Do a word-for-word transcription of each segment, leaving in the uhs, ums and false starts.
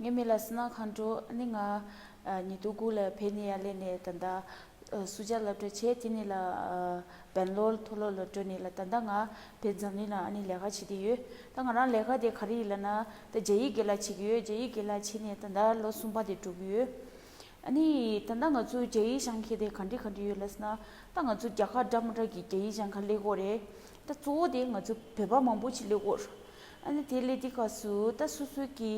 ངའི་མིང་ལ་སི་ན་མཁའ་འགྲོ། ཨ་ནི་ང་ཨ་ཉིས་སྟོང་དགུ་ལ་བོད་ནས་ཡར་སླེབས་ནས་ད་ལྟ་ཨ་སུ་ཇཱ་སློབ་གྲྭ་བྱས། དེ་ནས་ལ་ཨ་སྦེང་ལོར་མཐོ་སློབ་ལ་འགྲོ་ནས་ལ་ད་ལྟ་ང་བོད་འཛམ་གླིང་ལ་ཨ་ནི་ལས་ཀ་བྱེད་དེ་ཡོད། ད་ང་རང་ལས་ཀ་དེ་ག་རེ་ཡིན་ལབ་ན། ད་རྒྱ་ཡིག་དགེ་ལགས་བྱེད་ཀྱི་ཡོད། རྒྱ་ཡིག་དགེ་ལགས་བྱས་ནས་ད་ལྟ་ལོ་གསུམ་པ་དེ་འགྲོ་གི་ཡོད། ཨ་ནི་ད་ལྟ་ང་ཚོ་རྒྱ་ཡིག་སྦྱང་མཁན་དེ་ག་འདྲ་ག་འདྲ་ཡོད་ལབ་ན། ད་ང་ཚོ་རྒྱ་གར་འདྲ་མི་འདྲ་གི་རྒྱ་ཡིག་སྦྱང་མཁན་སླེབས་ཀྱི་ཡོད་རེད། ད་གཙོ་བོ་དེ་ང་ཚོ་བོད་པ་མང་པོ་ཅིག་སླེབས་ཀྱི་ཡོད་རེད། ཨ་ནི་དེ་སླེབས་དུས་སྐབས་སུ་ད་སོ་སོ་གི་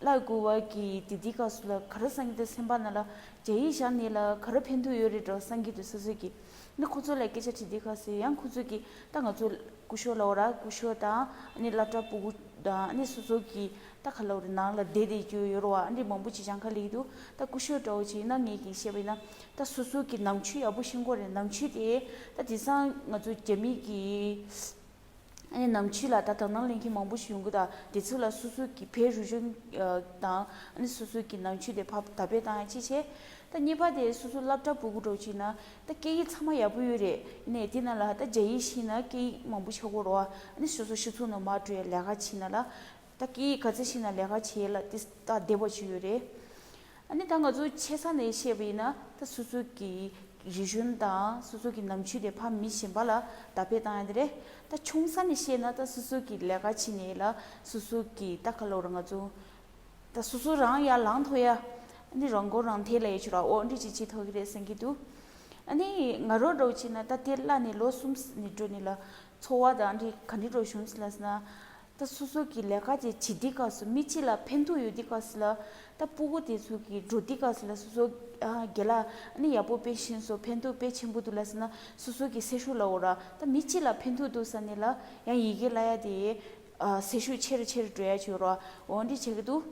བསླབ་དགོས་པ་གི་དེ་དུས་སྐབས་སུ་ལ་ག་རེ་བསམ་གྱི་འདུག་སེམས་པ་ནང་ལ་རྒྱ་ཡིག་སྦྱངས་ནས་ལ་ག་རེ་ཕན་ཐོགས་ཡོད་རེད་འགྲོ་བསམ་གྱི་འདུག་སོ་སོ་གི། ཨ་ནི་ཁོ་ཚོ་ལ་སྐད་ཆ་དྲིས་དུས་སྐབས་སུ་ཡང་ཁོ་ཚོ་གིས་ད་ང་ཚོ་སྐུ་ཞབས་ལབ་དགོས་རེད། སྐུ་ཞབས་དང་ཨ་ནི་སློབ་གྲྭ་ཕྲུ་གུ་དང་ཨ་ནི་སོ་སོ་གི་ད་ག་ལབ་དགོས་རེད། ནང་ལ་བསྡད་བསྡད་རྒྱུ་ཡོད་རེད་པ། ཨ་ནི་མང་པོ་ཅིག་སྦྱང་ག་སླེབས་ཀྱི་འདུག་ད་སྐུ་ཞབས་འདྲ་བོ་ཅིག་ཡིན་ན། ངས་ཀྱིས་བཤད་པ་ཡིན་ན་ད་སོ་སོ་གི་ནང་ཆོས་ཡག་པོ་ཤེས་དགོས་རེད། ནང་ཆོས་དེ་ད་དེང་སང་ང་ཚོ་རྒྱ་མི་གི་ཨ་ནི་ནང་ཆོས་ལ་ད་དོ་སྣང་ལེན་མཁན་མང་པོ་ཞིག་ཡོང་གི་འདུག་དེ་ཚོ་ལ་སོ་སོ་གི་བོད་རིག་གཞུང་ཨ་དང་ཨ་ནི་སོ་སོ་གི་ནང་ཆོས་དེ་ཕར་དར་སྤེལ་བཏང་ཡ་གཅིག་བྱས། ད་གཉིས་པ་དེ་སོ་སོ་སློབ་གྲྭ་ཕྲུ་གུ་འདྲ་བོ་ཅིག་ཡིན་ན་ད་སྐད་ཡིག་ཚང་མ་ཡག་པོ་ཡོད་རེད། ཨ་ནི་དེ་ནང་ལ་ད་རྒྱ་ཡིག་ཤེས་ན་སྐད་ཡིག་མང་པོ་ཤེས་དགོས་རེད་པ། ཨ་ནི་སོ་སོ་སྤྱི་ཚོགས་ནང་མར་འགྲོ་ཡ་ལས་ཀ་བྱེད་ན་ལ་ད་སྐད་ཡིག་ག་ཚོད་ཤེས་ན་ལས་ཀ་བྱེད་ཡ་ལ་དེ་ད་བདེ་བོ་ཅིག་ཡོད་རེད། ཨ་ནི་ད་ང་ཚོ་ཆེ་ས་ནས་བཤད་པ་ཡིན་ན་ད་སོ་སོ་གི་རིག་གཞུང་དང་སོ་སོ་གི་ནང་ཆོས་དེ་ཕར་མི་གཞན་པ་ལ་དར་སྤེལ་བཏང་ཡ་དེ་རེད། ད་ཆུང་ས་ནས་བཤད་ན་ད་སོ་སོ་གི་ལས་ཀ་བྱེད་ནས་ལ་སོ་སོ་གི་ད་ག་ལབ་དགོས་རེད། ང་ཚོ་ད་སོ་སོ་རང་ཡར་ལངས་ཐུབ་ཡ། ཨ་ནི་རང་མགོ་རང་ཐོན་ལབ་ཡ་ཅིག་ར། འོ་འདི་ཅིག་བྱེད་ཐུབ་ཀྱི་རེད་བསམ་གྱི་འདུག་ཨ་ནི་ང་རང་འདྲ་བོ་བྱས་ན་ད་དེ་བསླབས་ནས་ལོ་གསུམ་ནས་འགྲོ་ནས་ལ་འཚོ་བ་དང་ཨ་འདི་ག་འདྲ་འདྲ་བོ་བྱུང་སོང་ལབ་ན། ད་སོ་སོ་གི་ལས་ཀ་དེ་བྱེད་དུས་སྐབས་སུ་མི་གཅིག་ལ་ཕན་ཐོགས་ཡོད་དུས་སྐབས་སུ་ལ། ད་ཕྲུ་གུ་དེ་ཚོ་གི་འགྲོ་དུས་སྐབས་སུ་ལ་སོ་སོ་ཨ་རྒན་ལགས་ཨ་ནི་ཡག་པོ་དཔེ་ཤེས་སོང་། ཕན་ཐོགས་དཔེ་ཆེན་པོ་འདུག་ལབ་སོང་ན་སོ་སོ་གི་སེམས་ཤུགས་ལ་འོ་ར། ད་མི་གཅིག་ལ་ཕན་ཐོགས་འདུག་བསམ་ནས་ལ་ཡང་ཡི་གེ་བསླབ་ཡ་དེ་ཨ་སེམས་ཤུགས་ཆེ་རུ་ཆེ་རུ་འགྲོ་ཡ་ཅིག་ཡོད་ར། འོ་འདི་བྱེད་ཀྱི་འདུག་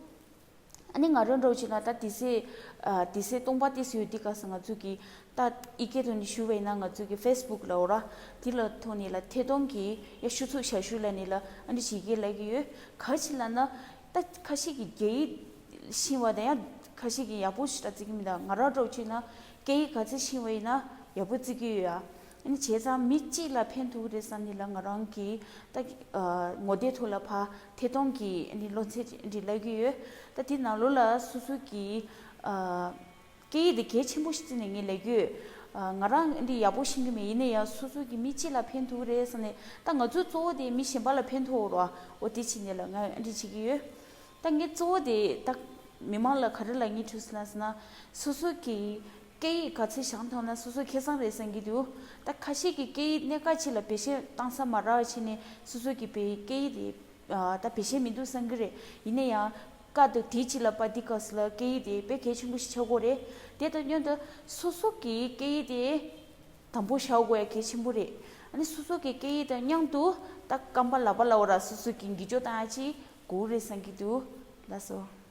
ཨ་ནི་ང་རང་འདྲ་བོ་བྱས་ན་ད་དེ་ཚེ་ཨ་དེ་ཚེ་སྟོང་པ་ཏོག་ཙམ་ཡོད་དུས་སྐབས་སུ་ང་ཚོ་གི་ད་ཡི་གེ་ཐོག་ནས་ཞུ་བ་ཡིན་ན་ང་ཚོ་གི་ཕེ་སི་བུག་ལ་འོ་ར། དེ་ལ་ཐོག་ནས་ལ་ཐད་གཏོང་གི་ཡ་ཞུ་ཚུགས་ཞབས་ཞུ་ལབ་ནས་ལ་ཨ་ནི་ཞིག་གི་ལབ་ཀྱི་ཡོད། ག་ཅི་ལབ་ན་ད་ཁ་ཤས་ཀྱིས་རྒྱ་ཡིག་ཤེས་པ་དང་ཡང་ཁ་ཤས་ཀྱིས་ཡག་པོ་ཞེ་དྲག་བརྩི་གི་མི་འདུག་ང་རང་འདྲ་བོ་བྱས་ན་སྐད་ཡིག་ག་ཚོད་ཤེས་པ་ཡིན་ན་ཡག་པོ་བརྩི་གི་ཡོད་ཡ། ཨ་ནི་བྱས་ཙང་མི་གཅིག་ལ་ཕན་ཐོགས་རེད་བསམ་ནས་ལ་ང་རང་གིས་ད་ཨ་ངོ་དེབ་ཐོག་ལ་ཕར་ཐད་གཏོང་གི་ཨ་ནི་སློབ་ཚན་འདི་བསླབ་ཀྱི་ཡོད། ད་དེ་ནང་ལོགས་ལ་སོ་སོ་གི་ཨ་སྐད་ཡིག་དེ་གལ་ཆེན་པོ་ཞིག་བརྩིས་ནས་ངས་ལབ་ཀྱི་ཡོད། ཨ་ང་རང་འདི་ཡག་པོ་ཤེས་ཀྱི་མེད། ཡིན་ན་ཡང་སོ་སོ་གི་མི་གཅིག་ལ་ཕན་ཐོགས་རེད་བསམ་ནས། ད་ང་ཚོའི་གཙོ་བོ་དེ་མི་གཞན་པ་ལ་ཕན་ཐོགས་རོགས། འོ་དེ་བྱས་ནས་ལ་ང་འདི་བྱེད་ཀྱི་ཡོད། ད་ངའི་གཙོ་བོ་དེ་ད་མི་མང་ལ་ག་རེ་ལབ་སྙིང་འདོད་སོང་ལབ་ཟེར་ན། སོ་སོ་གི་སྐད་ཡིག་ག་ཚོད་སྦྱངས་ཐུབ་ན་སོ་སོ་ཁེ་བཟང་རེད་བསམ་གྱི་འདུག་ད་ཁ་ཤས་ཀྱིས་སྐད་ཡིག་གནད་འགག་ཅིག་ལ་བེད་སྤྱོད་བཏང་ས་མ་རག་བྱས་ནས་སོ་སོ་གི་བོད་སྐད་ཡིག་དེ་ཨ་ད་བེད་སྤྱོད་མི་འདུག་བསམ་གྱི་རེད། ཡིན་ན་ཡང་སྐབས་དེ་དེའི་རྗེས་ལ་ཕར་འདི་སྐབས་སུ་ལ་སྐད་ཡིག་དེ་དཔེ་གལ་ཆེན་པོ་ཞིག་ཆགས་ཀྱི་ཡོད་རེད། དེ་དང་མཉམ་དུ་སོ་སོ་གི་སྐད་ཡིག་དེ་དང་པོ་བཞག་དགོས་ཡ་གལ་ཆེན་པོ་རེད། ཨ་ནི་སོ་སོ་གི་སྐད་ཡིག་དང་མཉམ་དུ་ད་རྐང་པ་ལག་པ་ལབ་དགོས་ར། སོ་སོ་གི་འགྱུར་བཅོས་བཏང་ཡ་ཅིག་དགོས་རེད་བསམ་གྱི་འདུག་ལགས་སོ།